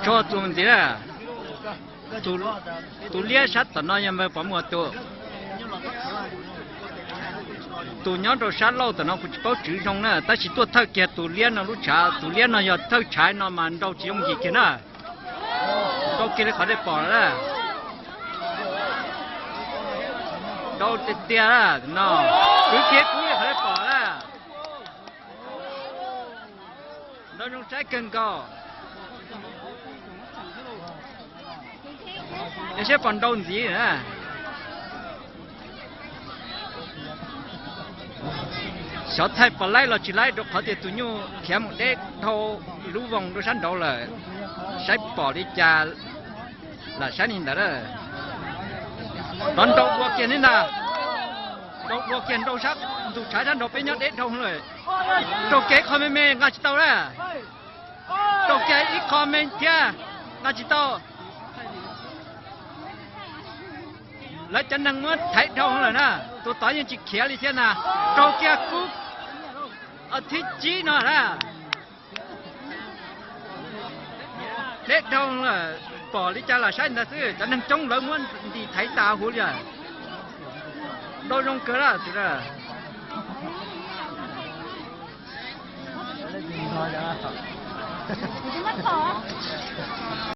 Tso tus ntxiv na. Tus liab sab tom no yog npawg Pov Muas tus. Tus nyob rau sab laug tom no kuv tsis paub tswv zoo na, tab sis tuaj thawj kiag tus liab no lub tshav, tus liab no yog thawj tshav no mas nrau tsis yooj yim kiag na. Nrau kiag li qhov dej pom na. Nrau tiag tiag no. Kwv kiag kub li qhov dej pom na. Nrau zoo saib kawg nkaus. Yog saib pom nrau ntxiv na. Xyov thaij pom laib los tsis laib rau qhov tias tus nyuj khiav mus deb dhau lub voos rau sab nraud lawm. Saib pom li cas lam saib li ntawd. Rov nrau dua kiag li ntag. Nrau dua kiag, nrau sab ntug tshav sab nraud peb nyob deb dhau lawm. Rau kiag ib qho me me nqa tsis tau na. Rau kiag ib qho me thiab nqa tsis tau. Lawv cov neeg muab thaiv dhau lawm na, tus tod yeej tsis khiav li thiab na. Rau kiag kub thib tsib no na. Deb dhau lawm, pom li cas lam saib ntawd xwb, cov neeg coob lawv muab ntim thaiv tas huv li. Nrau zoo kawg na tus.